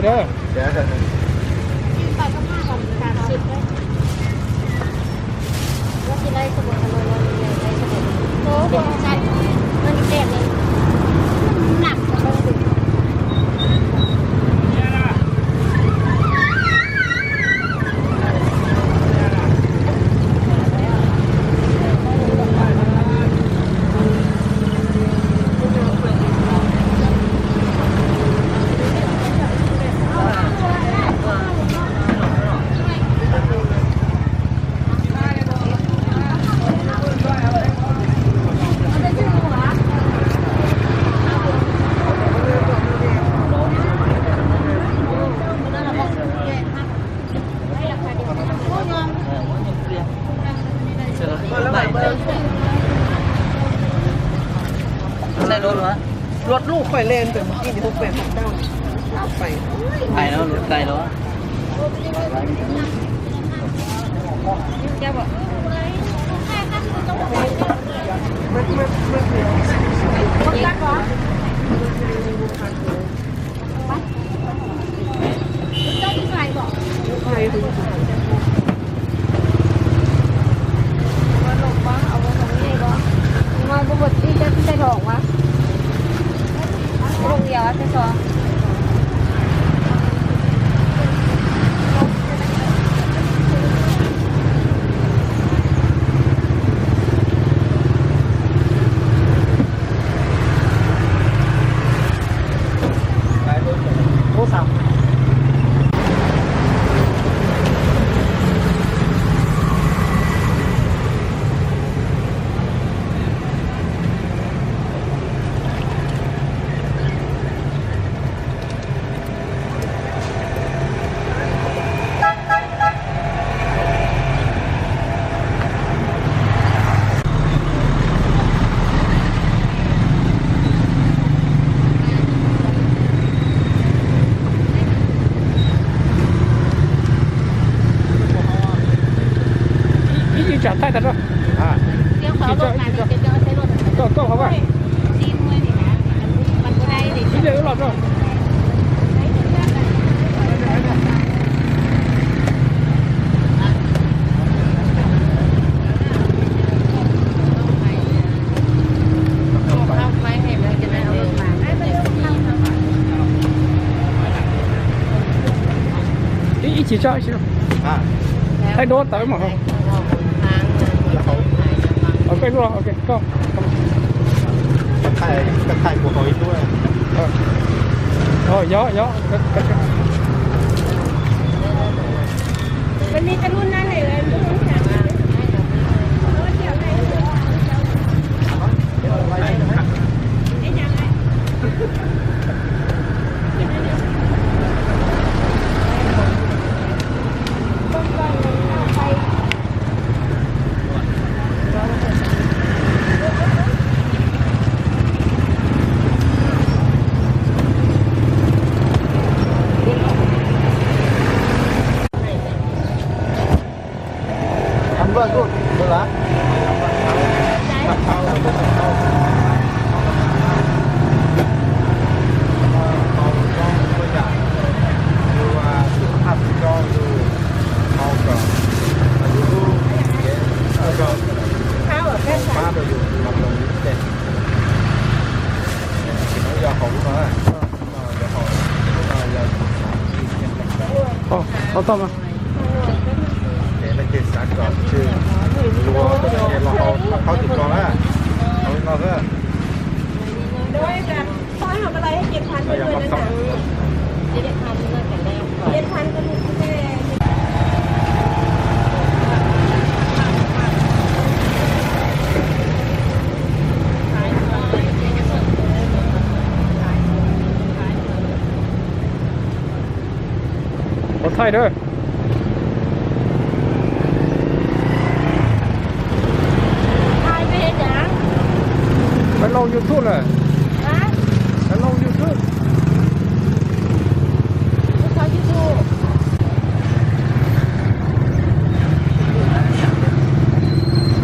ເດີ ຊື້ໄປກໍມາກໍສາມສິບເລີຍ ວ່າຊິໄດ້ສະບົດ ໂອ້ ເປັນຊັ້ນ ມັນແບບນີ້ ໜັກ ໃສ່ລົດວະ? ລົດລູກຂ້ອຍແລ່ນໄປເມື່ອກີ້ນີ້ ຫົກແປດຫົກເກົ້າ ໄປ ໄປເນາະ ລົດໄກເນາະ. ຂໍຖ່າຍເດີ. ຖ່າຍໄປເຮັດຫຍັງ? ໄປລົງຢູທູບແຫຼະ. ຮະ? ໄປລົງຢູທູບ. ໄປເຂົ້າຢູທູບ.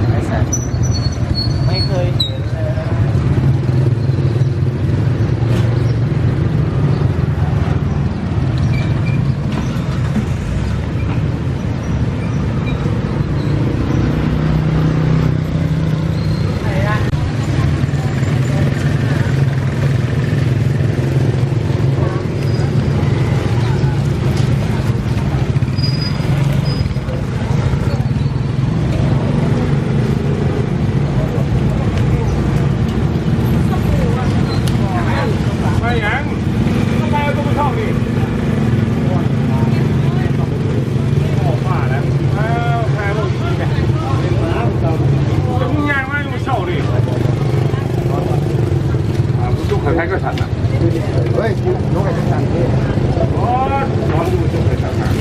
ໄປໃສ? ໄມ່ເຄີຍເຫັນເລີຍ. ເຮີ້ຍ ຍົກໃຫ້ທັງນັ້ນເດ້. ອໍ ນອນຢູ່ ຍົກໃຫ້ທັງນັ້ນ.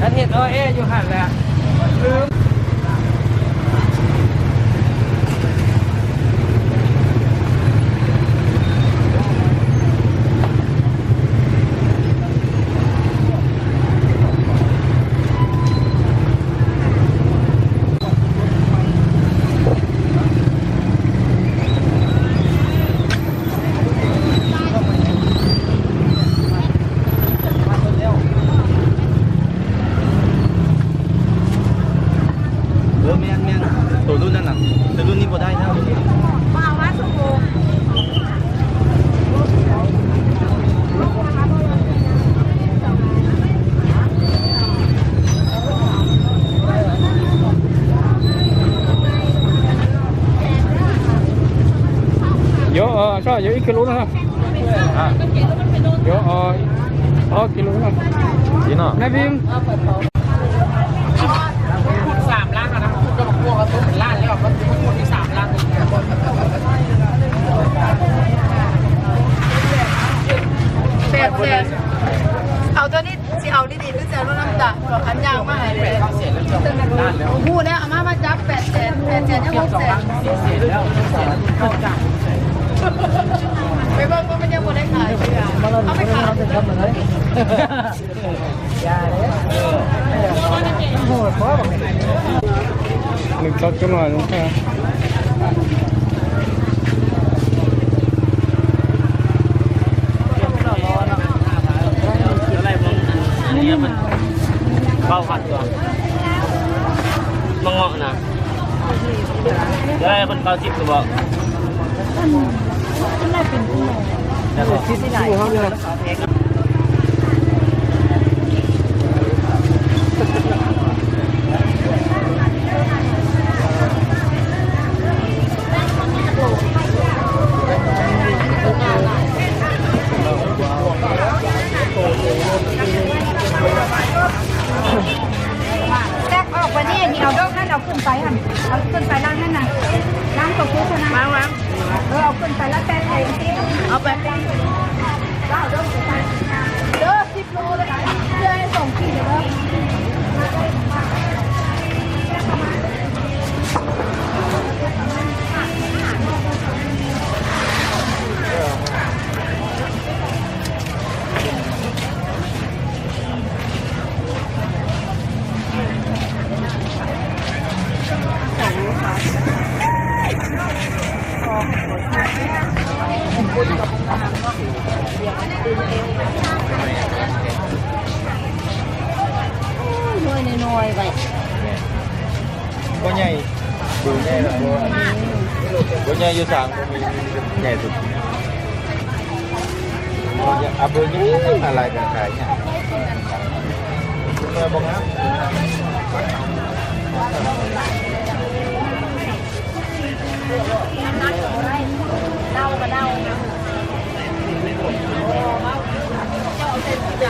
ອັນເຮັດອໍແອຢູ່ຫັ້ນແຫຼະ ລືມ. ເອີ ແມ່ນໆ ໂຕລຸ້ນນັ້ນນະ ແຕ່ລຸ້ນນີ້ບໍ່ໄດ້ແລ້ວ. 有啊，是吧？有一个炉了哈。啊。有啊。ອອກກິໂລໜຶ່ງ ນີ້ເນາະ ນາຍພິມ ສາມລ້ານແລ້ວນະ ກໍບອກວ່າເປັນລ້ານແລ້ວ ມັນພຸດອີກສາມລ້ານ ແປດແສນ ເອົາຕົວນີ້ ຊິເອົາດີໆ ຫຼືຊິເອົານ້ຳຕານ ອັນຍ່າງມາໃຫ້ເລີຍ ຮູ້ແລ້ວ ເອົາມາ ມາຈັບ ແປດແສນ ແປດແສນ ຍັງຫົກແສນ ໄປເບິ່ງວ່າມັນຍັງບໍ່ໄດ້ຂາຍເທື່ອ ເອົາໄປຂາຍ ໜຶ່ງຊັກຈັກໜ່ອຍໜຶ່ງ ເກົ້າພັນຕົວະ ມະເງາະນະ ໄດ້ເພິ່ນເກົ້າສິບກະບອກ ອັນນັ້ນເປັນຜູ້ໃຫຍ່ ແລ້ວກໍ ແຊກອອກບາດນີ້ ນີ້ເອົາດອກນັ້ນ ເອົາຂຶ້ນໄປຫັ້ນ ເອົາຂຶ້ນໄປຫຼັງນັ້ນນະ ຫຼັງຕົວໂຄສະນາ ວາງ ວາງ ເອີ ເອົາຂຶ້ນໄປແລ້ວແຕ່ງໃຫ້ ເອົາໄປ ເອົາດອກຂຶ້ນໄປ ເດີ ສິບໂລເລີຍ ເພື່ອໃຫ້ສອງຂີດເດີ. ໜ່ວຍນ້ອຍໆໄວ້ ບໍ່ໃຫຍ່ ບໍ່ໃຫຍ່ ບໍ່ໃຫຍ່ຢູ່ສາງ ບໍ່ມີ ໃຫຍ່ສຸດ. ເອົາເບີນີ້ມາລາຍການຂາຍຫຍັງ ເບີບໍ່ງາມ. ເນົ່າກໍເນົ່າ ເຈົ້າເອົາ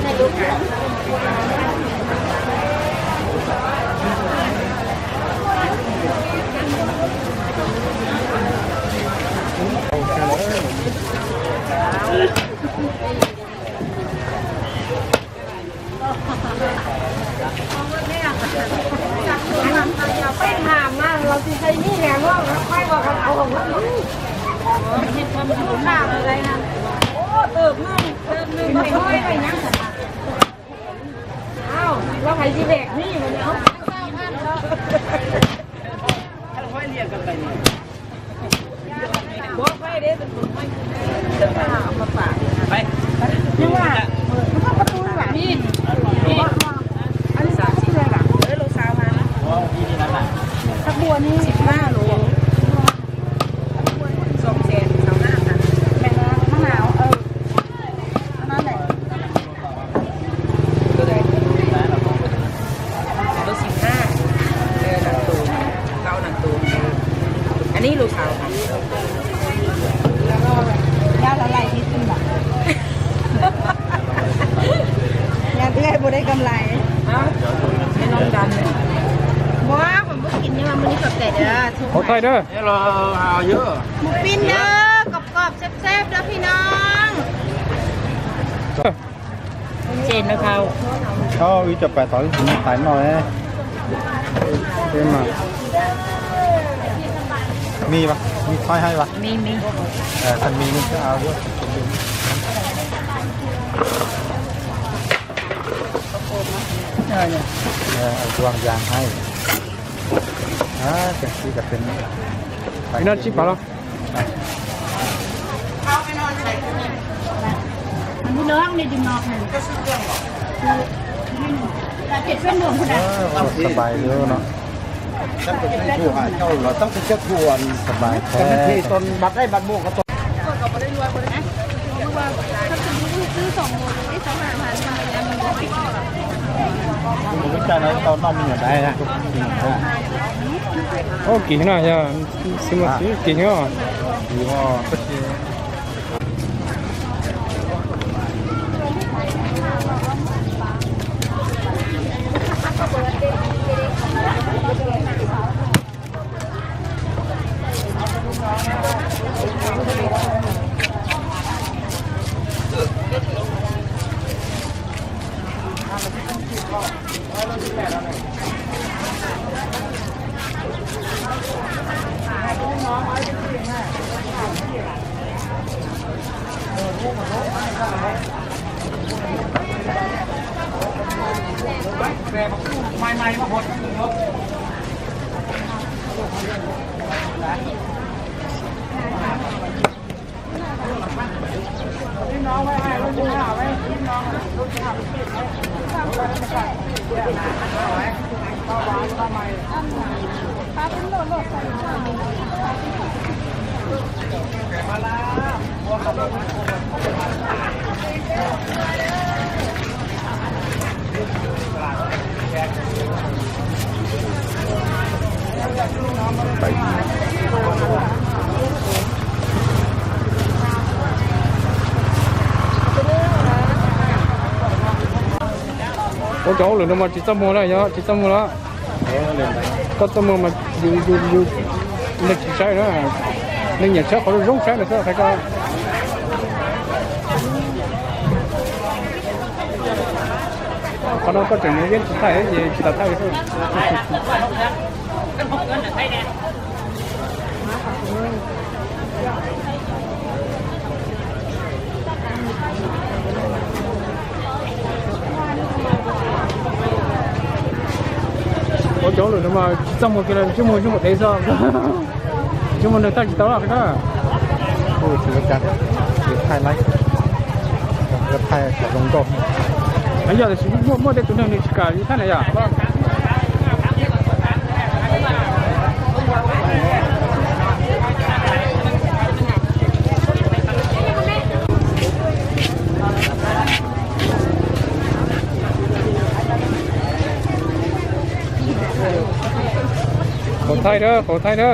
ໃສ່ຖົງຢາງ ໄປຖາມມາ ລາວຊິໃຊ້ມີແຮງເວົ້ານະ ຂ້ອຍວ່າຄັນເອົາຂອງມັນ ເຮັດຄວາມຮູ້ຄ່າເທົ່າໃດນະ ໂອ້ ເຕີບໜຶ່ງ ເຕີບໜຶ່ງ ບໍ່ຄ່ອຍໄປຫຍັງຊັ້ນນະ ອ້າວ ແລ້ວໃຜຊິແບກນີ້ບັດນີ້ ເອົາ ຄ່ອຍລຽນກັນໄປນີ້ ບໍ່ຄ່ອຍເດ້ ເປັນຄົນຄ່ອຍ ໄປເດີ ເຮັລໂລ ຮາວຢູ ໝູປີ້ງເດີ ກອບໆ ແຊບໆ ເດີພີ່ນ້ອງ. ເຈນນະເຂົາ ເຂົາອີກຈະໄປຕອນນີ້ ຕາຍໜ້ອຍເດ້ມາ. ມີປະ? ມີຄວາຍໃຫ້ປະ? ມີ ມີ. ເອີ ຄັນມີນີ້ກະເອົາຢູ່. ເອີ ເອົາດວງຢາງໃຫ້. ອ່າ ຈັ່ງຊີ້ກະເປັນ ໄປນອນຊິບາດເນາະ. ມັນຮ້ອນໃນດິນນອກນັ້ນ ເຈັດເພື່ອນດວງພຸ້ນນະ. ເອີ ສະບາຍເດີເນາະ. ຕັ້ງແຕ່ເຈົ້າທົ່ວ ເຈົ້າລະຕັ້ງແຕ່ເຈົ້າທົ່ວ ສະບາຍແທ້. ຕອນບັດໄດ້ບັດໂມງກະ ໂອ້ ກິນເນາະ ຢ່າ ຊິມາຊິ ກິນເນາະ. ໂອເຄ ເລີຍນະ ມາຈິດຕະໂມງແລ້ວເນາະ ຈິດຕະໂມງແລ້ວ. ເອີ ເລີຍນະ ກໍຕະໂມງມາຢູ່ ຢູ່ ຢູ່ໃນຈິດໃຈນະ ໃນຫຍັງເຈົ້າເຂົາລົງໃຈນະ ເຈົ້າໃຜກໍ ເຂົານອນກໍຈະມີວຽນສຸດທ້າຍ ເອີ ຈິດຕະໄທ. ໂອ້ ເຈົ້າເລີຍນະ ມາສອງໂມງກິນແລ້ວ ຊົ່ວໂມງ ຊົ່ວໂມງເດຊອກ ຊົ່ວໂມງໜຶ່ງຕັ້ງຢູ່ຕະຫຼອດກະໄດ້. ໂອ້ ຖືວ່າຈັດ ຖືວ່າຖ່າຍໄລ ແລ້ວຖ່າຍລົງກໍ ອັນຍາດຊິໝົດ ໝົດໄດ້ຕົວໜຶ່ງນີ້ຊິກາຢູ່ທ່ານໃດອະ. ຂໍໄທເດີ ຂໍໄທເດີ.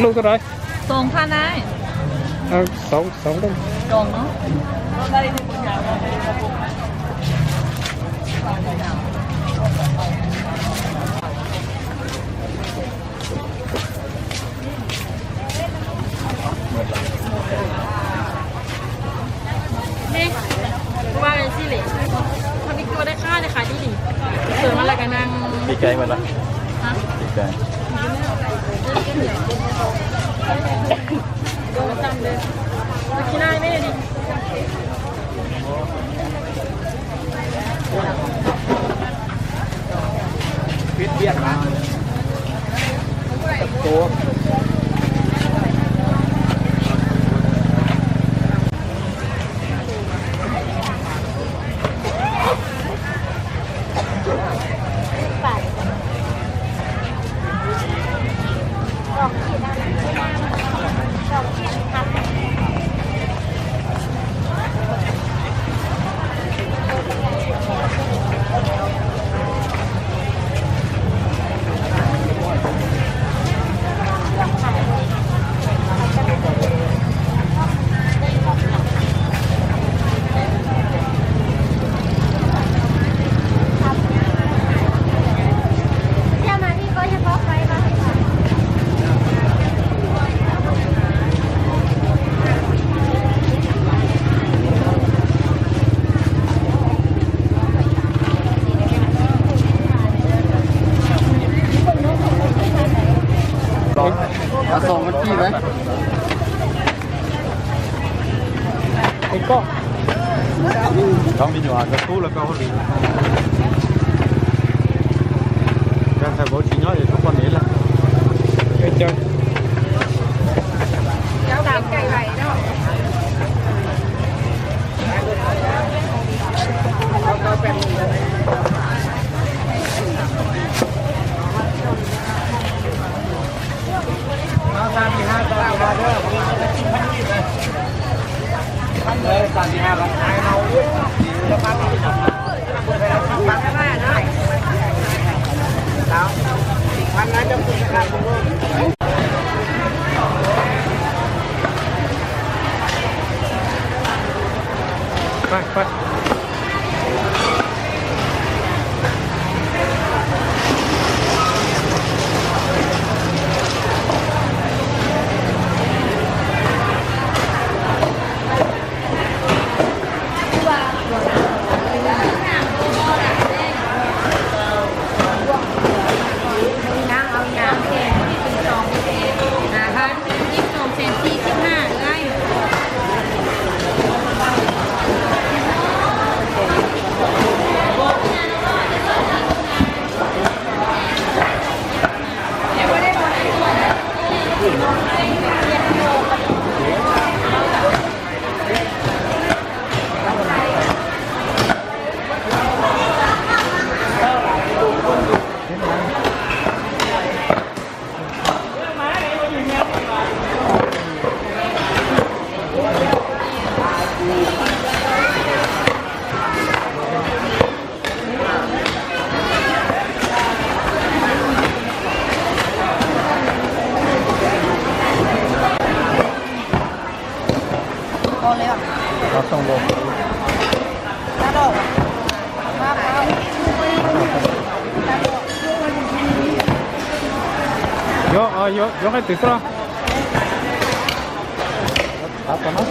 ໂລເທົ່າໃດ? ສອງພັນນາຍ. ເອົາສອງ ສອງເດີ ສອງເນາະ. ນີ້ ວ່າຈັ່ງຊີ້ເລີຍ ທຳອິດຄືວ່າໄດ້ຄ່າ ໄດ້ຂາຍດີໆ ເຊີນມາແລ້ວກະນັ່ງ ດີໃຈໝົດລະ ຮະ ດີໃຈ ໂດນຊ້ຳເລີຍ ມາກິນໄດ້ແມ່ນີ້. ປິດວຽກນະ ໂຕ ໄປ. ເອົາສອງພັນກີບໄວ້ ເອັກກໍ ຕ້ອງມີຢູ່ ອາ ກະຕູ້ ແລ້ວກໍຫົວລີ ການໃສ່ບໍ່ຂີ້ນ້ອຍທຸກຄົນນີ້ແຫຼະ ເຈົ້າ ເຈົ້າ ເຈົ້າ ຕາມໄກໄວເນາະ. ໄປ ໄປ. ພໍແລ້ວ ເອົາສອງດອກ ຫ້າດອກ ມາ ມາ ໂຍກ ເອົາ ໂຍກ ໂຍກໃຫ້ຕຶກຊະ ເອົາກ່ອນເນາະ.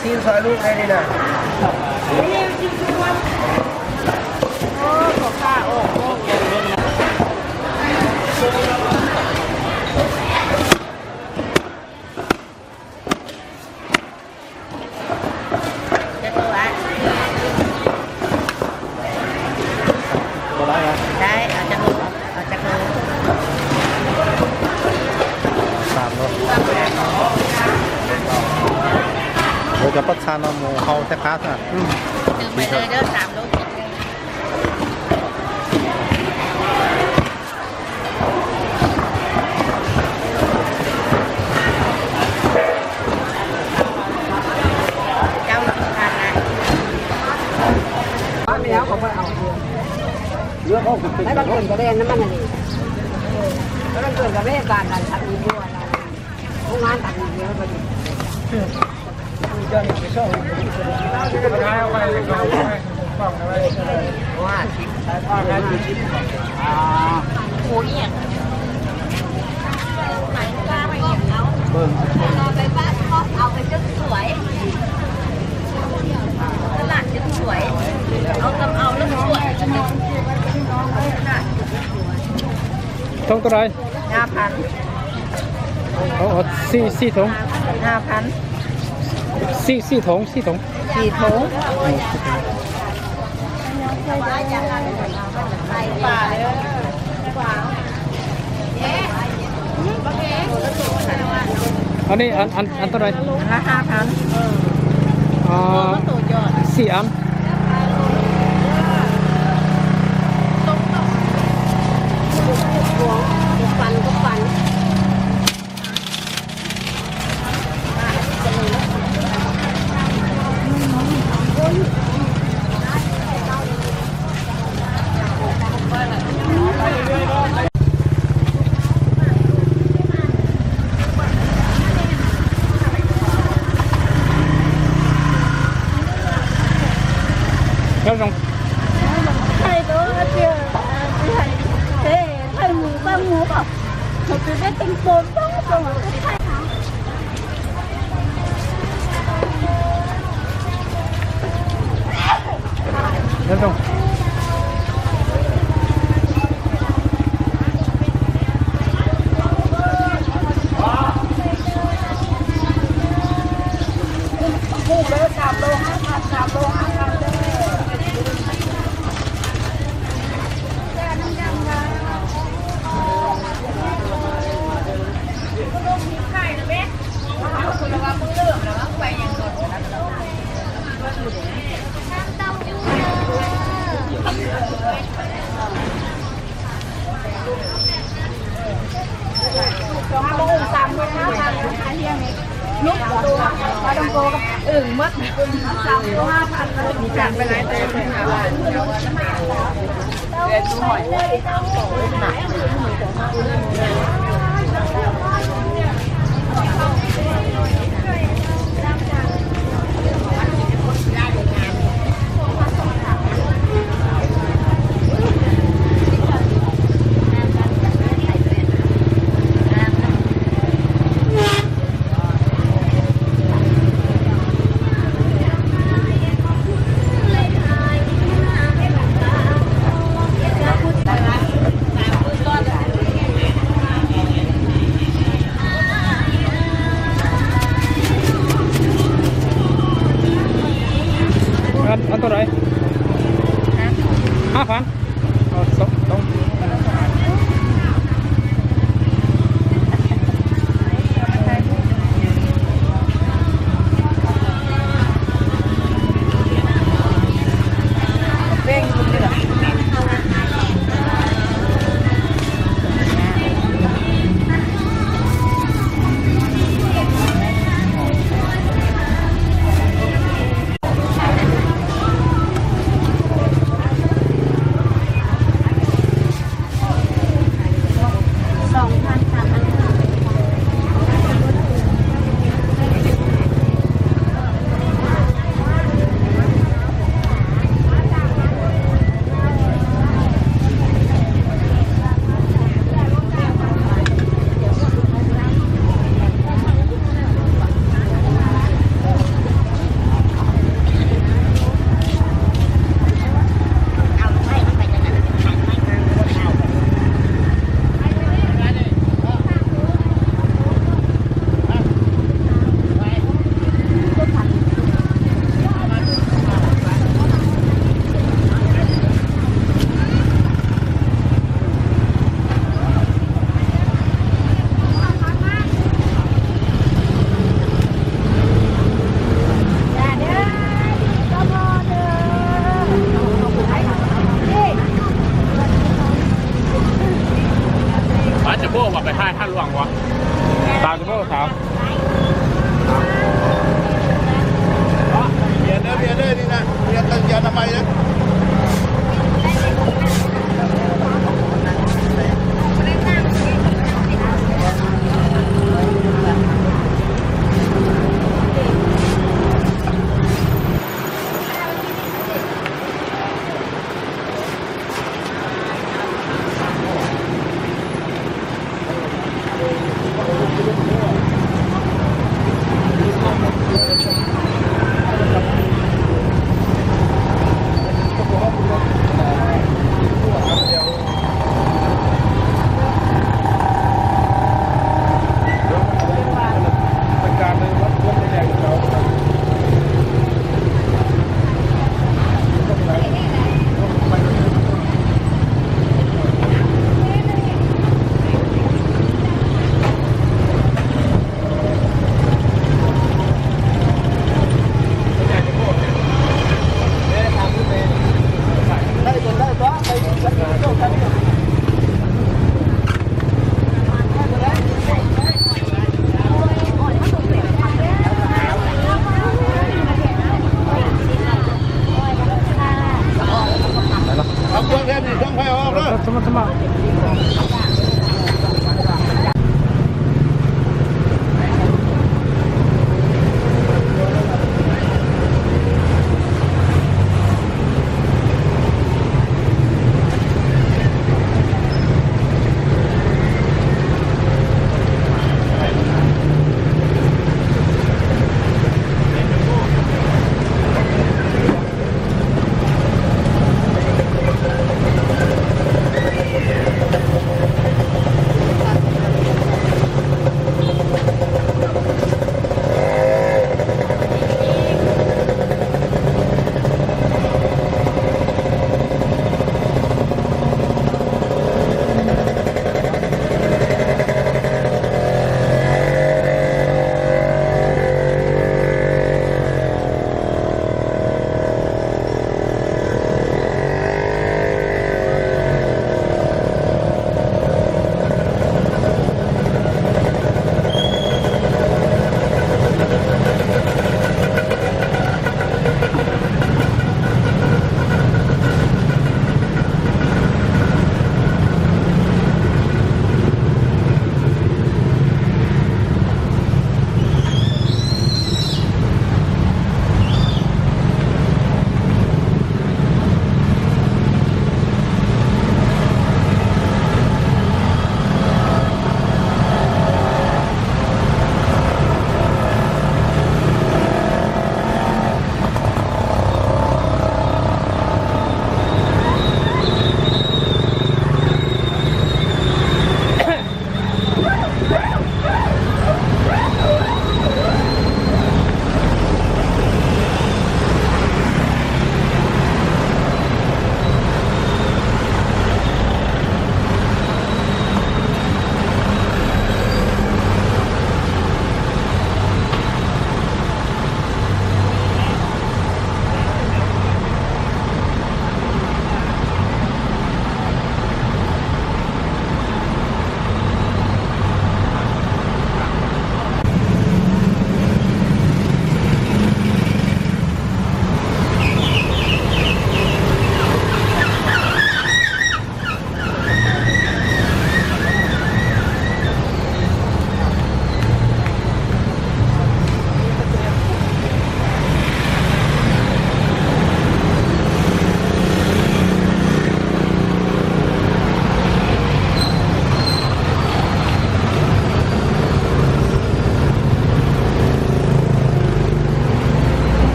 ຊີ້ນຊອຍລູກໄດ້ນີ້ນະ. ຈັກໂລອະ? ບໍ່ໄດ້ນະ? ໄດ້ ເອົາຈັກໂລ? ເອົາຈັກໂລ? ສາມໂລ. ໂອ້ ຈະປັດຊານເອົາໝູເຮົາແທ້ຄາຊະ. ອືມ ຕື່ມໄປເລີຍເດີ ສາມໂລ. ເຈົ້າລະ ແລ້ວເຂົາບໍ່ເອົາ ໃຫ້ມັນເກີນກະແດນນຳມັນນີ້ ໃຫ້ມັນເກີນກະແດນການ ອັນ ອັນນີ້ບໍ່ ໂຮງງານ ອັນນີ້ບໍ່ ຖົງເທົ່າໃດ? ຫ້າພັນ. ເອົາ ເອົາສີ່ ສີ່ຖົງ. ຫ້າພັນ. ສີ່ ສີ່ຖົງ ສີ່ຖົງ. ສີ່ຖົງ. ອັນນີ້ ອັນ ອັນ ອັນເທົ່າໃດ? ອັນລະຫ້າພັນ. ອ່າ ສີ່ອັນ. ດຽວສົ່ງ ອັນ ອັນເທົ່າໃດ? ຫ້າພັນ. ເອົາສອງ ສອງ ເລັ່ງຢູ່ນີ້ລະ. ອາດຈະບອກວ່າໄປຖ່າຍທ່ານຫຼວງວະ ຕາມ ໂທສາມ ເປັນເດີ ເປັນເດີ ນີ້ນະ ເປັນເດີ ອະນາໄມເດີ.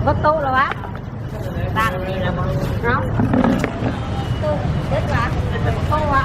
ບໍ່ໂຕະແລ້ວວະ ຕັ້ງນີ້ລະບໍ່ເນາະ ໂຕະເດັດວະ ໂຕະວະ.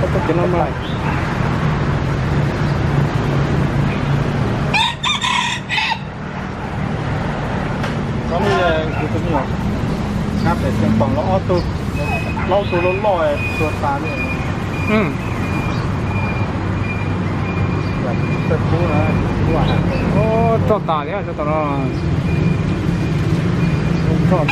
Apa kenapa? Kami, eh, gitu nih, ya. Kenapa ya? Simpang lo auto, lo auto lo lo, eh, suasana. ອືມ ໂອ້ ເຈົ້າຕາແລ້ວ ເຈົ້າຕາແລ້ວ ເຈົ້າຕາແລ້ວ.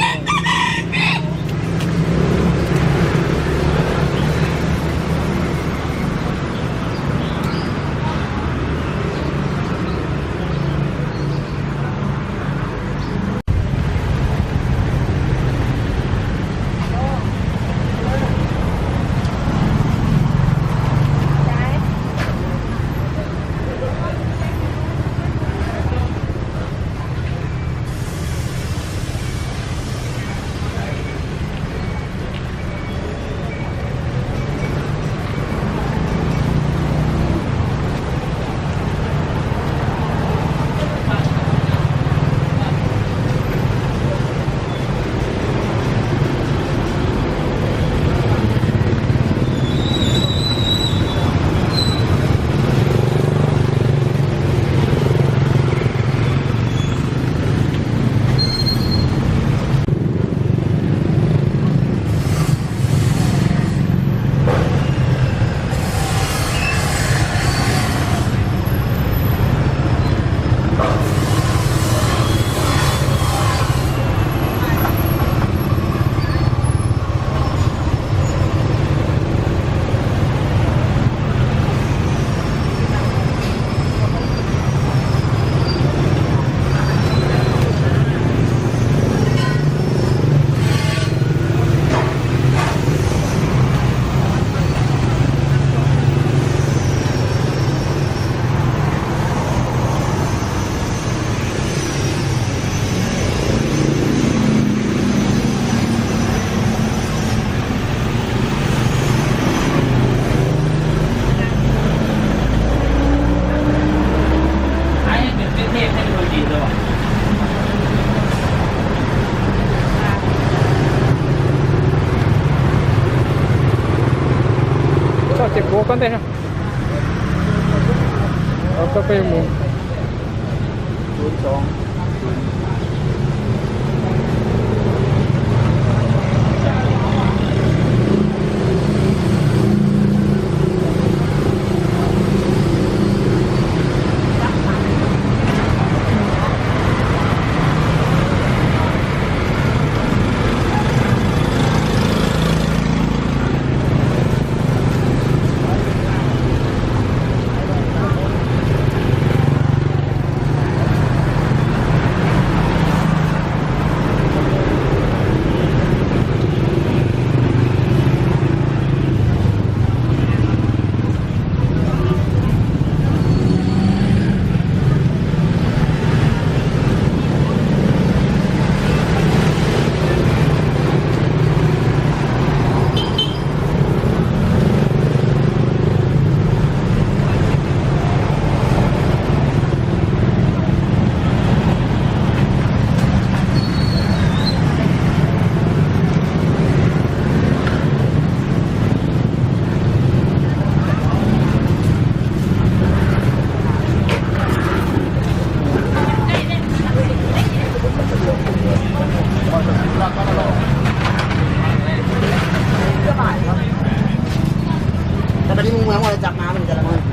ເຈັບຫົວກ່ອນເດ້ເນາະ ເອົາຕໍ່ໄປໝູ່ ສູນສອງ ແຕ່ບັດນີ້ເມືອງວ່າຈັບມາມັນຈະລະເມີ